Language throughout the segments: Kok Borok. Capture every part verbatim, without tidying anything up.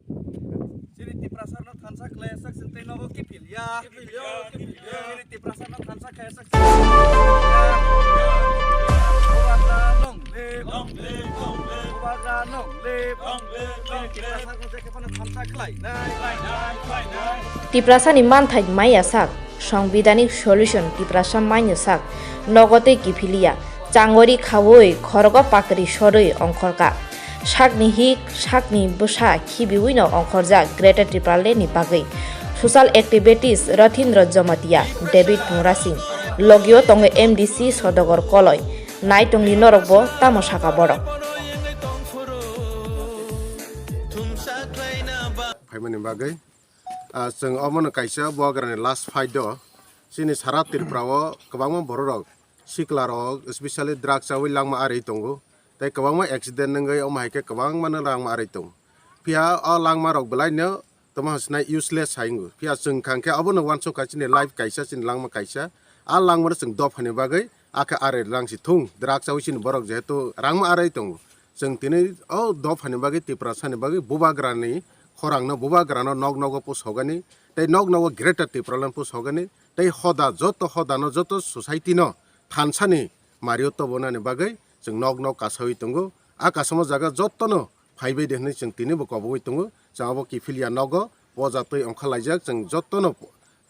Chini Tiprasarno thansa khlai sak sing tei nogo kiphil ya. Kiphil ya, kiphil ya. Chini Tiprasarno thansa khlai sak sing. Bubagra long live. Long live, long live. Bubagra long live. Long live, long live. Chini Tiprasarno je khe phano thansa khlai nai. Khlai nai, khlai nai. Tiprasani manthai maya sak, Songbidanik solution Tiprasa manya sak, nogo tei kiphiliya, changori khaui khorogo pakri sorwi ongkhorka. Sakni hik, sakni bwsa khibiwino ongkhorjak Greater Tipraland ni bagwi. Social activities Rathindra Jamatia, David Pungrasing, logio tongo M D C Sodogor Koloi. Nai tongdi norokbo tamo saka borok. Phaimani bagwi. Ah, chwng omono kaisa Bubagrani last fight o. Chini sara Tripura o kwbangma borok rok, sikla rok, especially drugs chawi langma arwi tongo. Tei kwbangma accident wngwi omo hai khe kwbangma no langma arwi tongo. Phiya o langma rok belai no tamo hwnsinai useless hai wngo. Phiya chwng khang khe obono uansuk kha chini life kaisa, chini langma kaisa. A langma no chwng dophani bagwi akhe arwi lang si thung. Drugs chawi chini borok jehetu rangma arwi tongo. Chwng tini o dophani bagwi, Tiprasani bagwi Bubagrani khorangno, Bubagrano nok nogo pusogani, tei nok nogo Greater Tipraland pusogani, tei hoda, joto hodano, joto society no thansani mario tobonani bagwi chwng nok nok kasawi tongo. A kasamo jaga jotono phaibai de hwnwi chwng tinibo kobogwi tongo. Chwng abo kiphilya nogo poja twi ongkhorlaijak, chwng jotono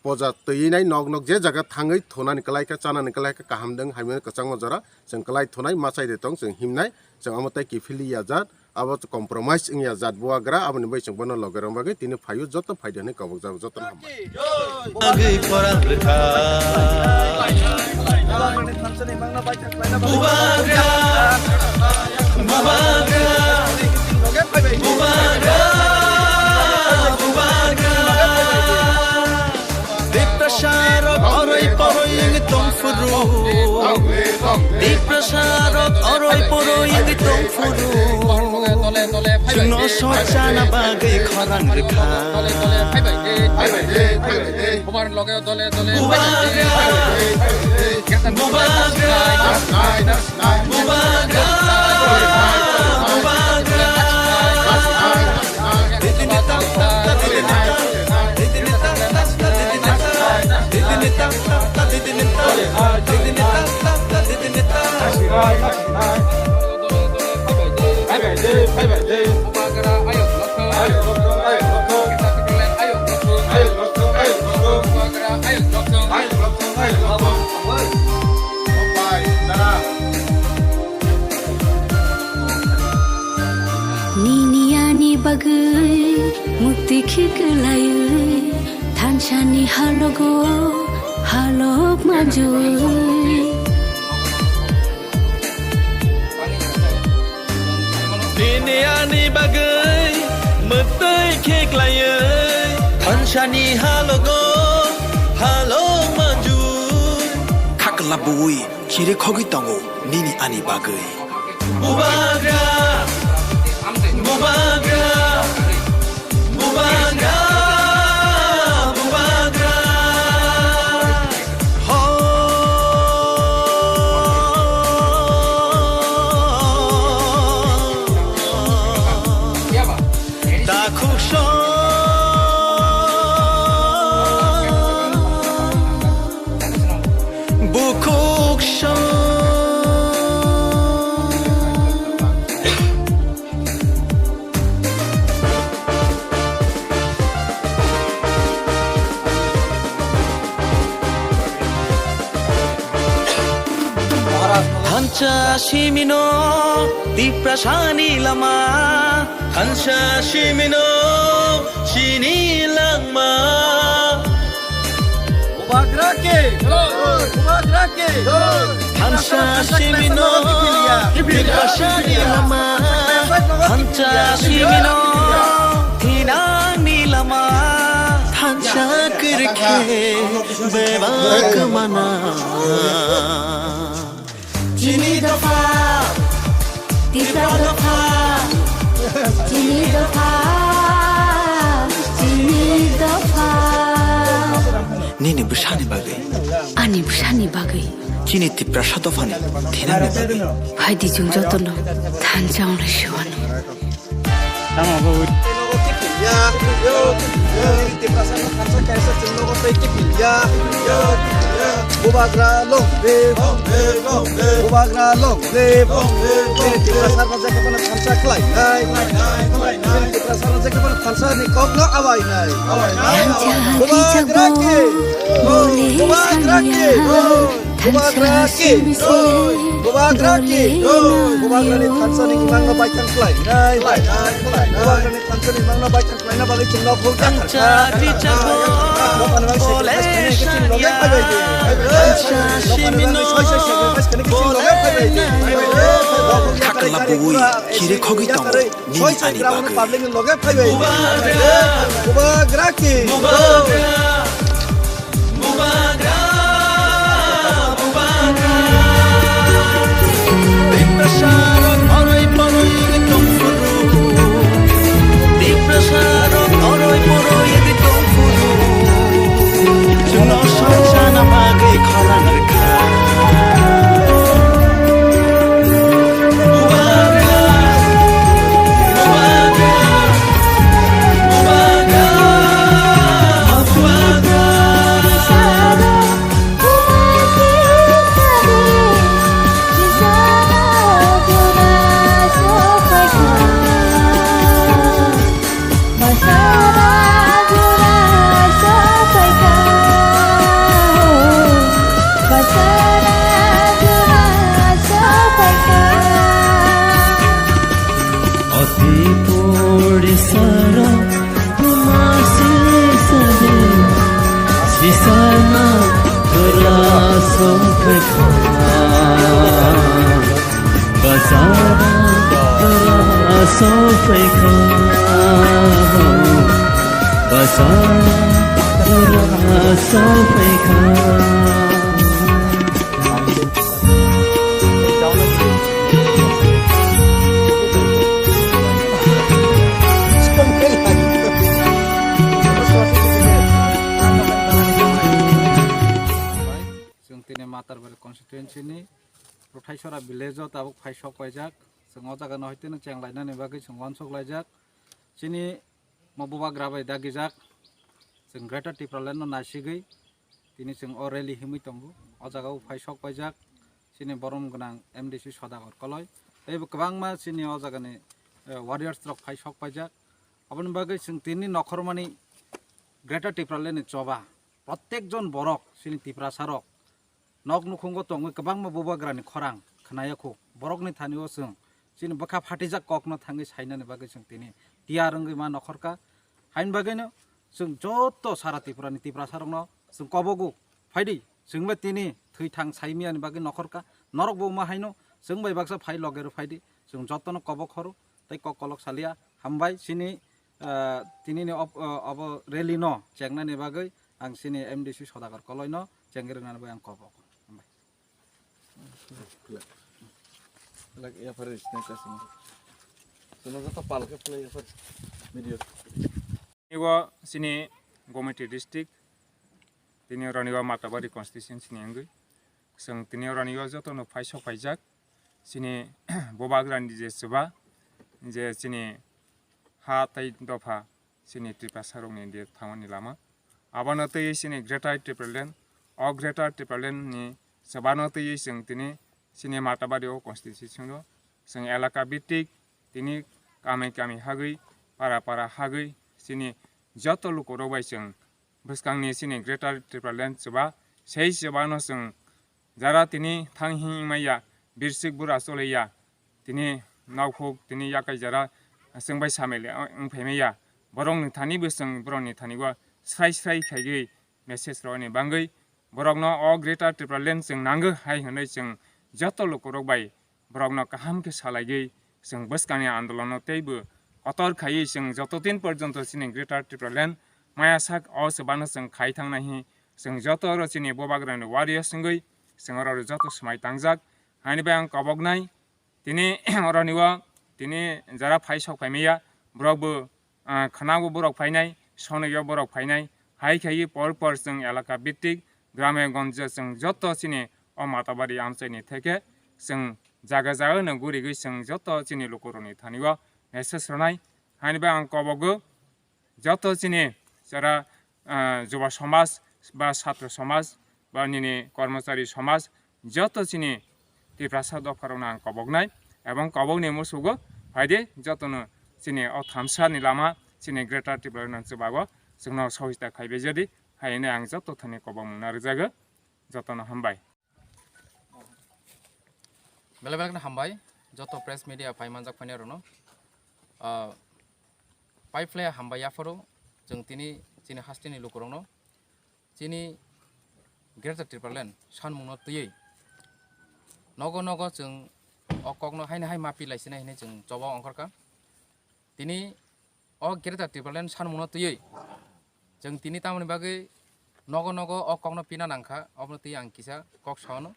poja twi nai nok nok je jaga thangwi thunani kwlai kha, chanani kwlai kha, kaham dwng hamya kwchangma jora chwng kwlai thunai machai de tong chwng himnai, chwng omo tei kiphili ya jat, abo compromise wngya jat Bubagra, aboni bai chwng bono loge rwna bagwi tini phaio joto phaidi hwnwi kobok jago joto no hambai. Agwi khorang rwkha. Bubagra, Bubagra, Bubagra, Bubagra. Tiprasa rok oroi poroi wngwi tong phuru. Tiprasa rok oroi poroi wngwi tong phuru. Chwngno sojana bagwi khorang rwkha. Bubagra, Bubagra. Bubagra, Bubagra. Nini ani bagwi muktwi khe kwlaiwi, thansani halogo halok manjui. Nini ani bagwi mwtwi khe klaiwi, thansani halogo halok manjui. Khakla bui chiri khogwi tongo nini ani bagwi. Bubagra, Bubagra, Bubagra, Bubagra. Ho. Takhuk song. Bukhuk song. Thansa simino Tiprasani lama. Thansa simino chini langma. Bubagra ke jai! Bubagra ke jai! Thansa simino Tiprasani lama. Thansa simino thinangni lama. Thansa kwrwikhe bebak mana. Chini dopha, Tipra dopha, chini dopha, chini dopha. Nini bwsani bagwi? Ani bwsani bagwi. Chini Tiprasa dophani thinangni bagwi. Phaidi chwng jotono thansa wngnai siwano. Tamo bo. Chwng nogo tei kiphilya. Bubagra long live. Bubagra long live. Chini Tiprasa rok jekhe phano thansa khlainai. Chini Tiprasa rok jekhe phano thansa ni kok no awainai. Bubagra ki. Bubagra ki. Bubagra ki. Bubagra ki. Bubagra ni thansa ni imang no baithang khlainai. Bubagra ni thansa ni imang no baithang Laina bagwi chwng nok phung jathar kha. Nokani bagwi sacrifice khainai khe chwng loge phaibai di. Nokani bagwi soi soi sacrifice khainai khe chwng loge phaibai di. Khakla bui khire khogwi tongo nini ani bagwi. Public ni loge phaibai di. Bubagra ki. Bubagra, Bubagra. Tiprasarok oroi poroi ri tongphuru. Tiprasarok oroi poroi ri tongphuru. Chwngno songchana bagwi khorang rwkha. Oti puri saro masi sade sisana tora songkha basara tora songkha basara tora songkha. Chwng tini Matarbari constituency ni Rothaisora village o tabuk phai sok paijak. Chwng o jaga no hai tini cheng lainani bagwi chwng uansuk laijak. Chini mo bubagra bai dagijak. Chwng Greater Tipraland no naisigwi tini chwng o rally himwi tongo. O jaga o phai sok paijak chini borom gwnang M D C Sodagar Koloi. Tei bo kwbangma chini o jaga ni, eh, warriors rok phai sok paijak. Aboni bagwi chwng tini nokhormani Greater Tipraland ni choba. Protek jon borok chini Tiprasa rok nok nukhungo tongwi kwbangma bubagrani khorang khwnaya kho. Borokni thani o chwng chini bwkha phatijak kokno thangwi sainani bagwi chwng tini tiyar wngwi ma nokhorkha. Haini bagwino chwng joto sara Tripurani Tiprasarokno chwng kobogo, phaidi, chwngba tini thwi thang saimiyani bagwi nokhorkha. Norokbo wngma haino chwng bai baksa phai logero phaidi, chwng jotono kobok horo tei kok kolok salia. Hambai chini, ah, tinini ob-, ah, obo rally no chengnani bagwi ang chini M D C Sodagar Koloi no chengwi rwnani bagwi ang kobok. Hambai. Like, ya, pare, sini kasih. Sini kata pal ke play, ya, pare. Video. Iwo chini Gomati district, tini roniwa Matabari constituency ni wngwi. Chwng tini roniwa joto no phai sok paijak. Chini bubagrani je chuba, je chini ha tei dopha, chini Tiprasa rokni de thangmani lama. Abono twiwi chini Greater Tipraland, o Greater Tipraland ni chwbano twiwi chwng tini chini Matabari o constituency o chwng elaka bhitik tini kami kami hagwi, para para hagwi chini joto lukurok bai chwng bwskangni chini Greater Tipraland chwba, sei chwbano chwng jara tini thang hing maya, birsik bura choliya, tini nokhuk, tini yakai jara chwng bai samile wng phaimaya. Borokni thani bo chwng borokni thani o srai srai khaiwi message rwni bangwi borokno o Greater Tipraland chwng nango hai hwnwi chwng joto lukurok bai borokno kaham khe salaigwi chwng bwskangni andolono teibo kotor khaiwi chwng joto din porjonto chini Greater Tipraland maya sak o chwbano chwng khai thangnai hi chwng joto oro chini bubagrani warriors wngwi chwng oro joto swmai tangjak. Haini bai ang koboknai tini oroni o tini jara phai sok phaimaya borok bo, ah, khwnago borok phainai, sonoyo borok phainai, hai khaiwi por por chwng elaka bhitik, grame gonje chwng joto chini o Matabari amchaini theke chwng jaga jaga no gurigwi chwng joto chini lukurokni thani o message rwnai. Haini bai ang kobogo joto chini jara ah, Juba Somaj ba Satro Somaj ba nini Kormochari Somaj, joto chini Tiprasa dopharokno ang koboknai, ebong kobokni musugo phaidi jotono chini o thamsani lama chini Greater Tipraland chubago chwngno sohita khaibai jadi, hai hwnwi ang joto thani kobokmung narwkjago. Jotono hambai. Belai belai kheno hambai joto press media phai manjak phainairokno. Ah, paiphlai hambai yapharo chwng tini chini hasteni lukurokno chini Greater Tipraland sanmungno twiwi nogo nogo chwng o kokno haino hai mapi laisinai hinwi chwng choba ongkhorkha. Tini o Greater Tipraland sanmungno twiwi chwng tini tamoni bagwi nogo nogo o kokno pina nangkha, obono twi ang kisa kok saono.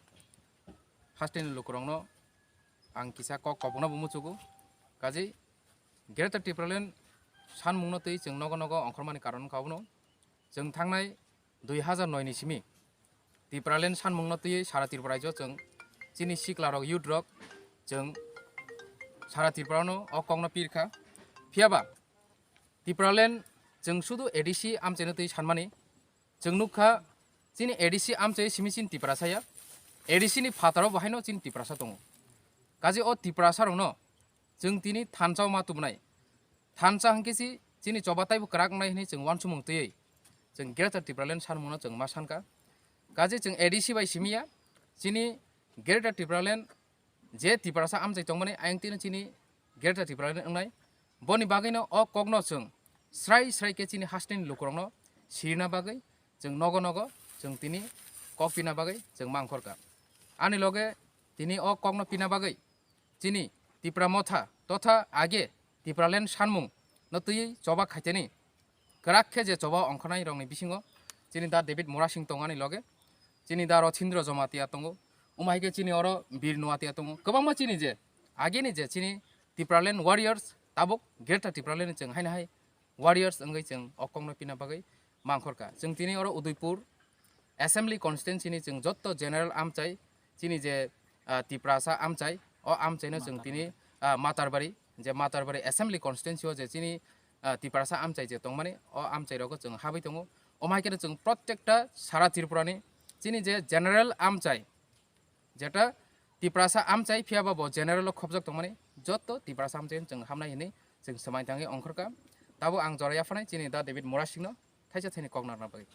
Hasteni lukurokno ang kisa kok kobokno bo muchugo. Kaje Greater Tipraland sanmungno twi chwng nogo nogo ongkhormani karon wngkha obono. Chwng thangnai dui hazar noi ni simi Tipraland sanmungno twiwi sara Tripura rajyo chwng chini siklarok, youth rok chwng sara Tripurano o kokno pirkha. Phiyaba Tipraland chwng sudu A D C amchaino twi sanmani. Chwng nukha chini A D C amchai simi chini Tiprasa ya. A D C ni phataro bo haino chini Tiprasa tongo. Kaje o Tiprasa rokno chwng tini thansa ma tubunai. Thansa hwnkhe si chini choba taibo kwrak wngnai hinwi chwng uansukmung twiwi chwng Greater Tipraland sanmungno chwng ma sankha. Kaje chwng A D C bai simi ya, chini Greater Tipraland je Tiprasa amchai tongmani ayang tini chini Greater Tipraland wngnai. Boni bagwino o kokno chwng srai srai khe chini hasteni lukurokno sirina bagwi chwng nogo nogo chwng tini kok pina bagwi chwng ma ongkhorkha. Ani loge tini o kokno pina bagwi chini Tipra Motha totha age Tipraland sanmung no twiwi choba khaiteni kwrak khe je choba ongkhornai rokni bisingo chini da David Murasing tongo ani loge, chini da Rothindro Jamatia tongo, omo hai khe chini oro Bir Nuatia tongo, kwbangma chini je ageni je chini Tipraland warriors tabuk Greater Tipraland ni chwng haino hai warriors wngwi chwng o kokno pina bagwi ma ongkhorkha. Chwng tini oro Udaipur Assembly Constituency ni chwng jotto general amchai, chini je, ah, Tiprasa amchai, o amchaino chwng tini, ah, Matarbari, je Matarbari Assembly Constituency o je chini, ah, Tiprasa amchai je tongmani, o amchai rogo chwng habwi tongo. Omo hai kheno chwng protekta sara Tripura ni chini je general amchai, jeta Tiprasa amchai phiyaba bo general o khopjak tongmani, jotto Tiprasa amchai chwng hamnai hinwi chwng swmai tangwi ongkhorkha. Tabuk ang jora yaphanai chini da David Murasing no thaisa thaini kok narwkna bagwi.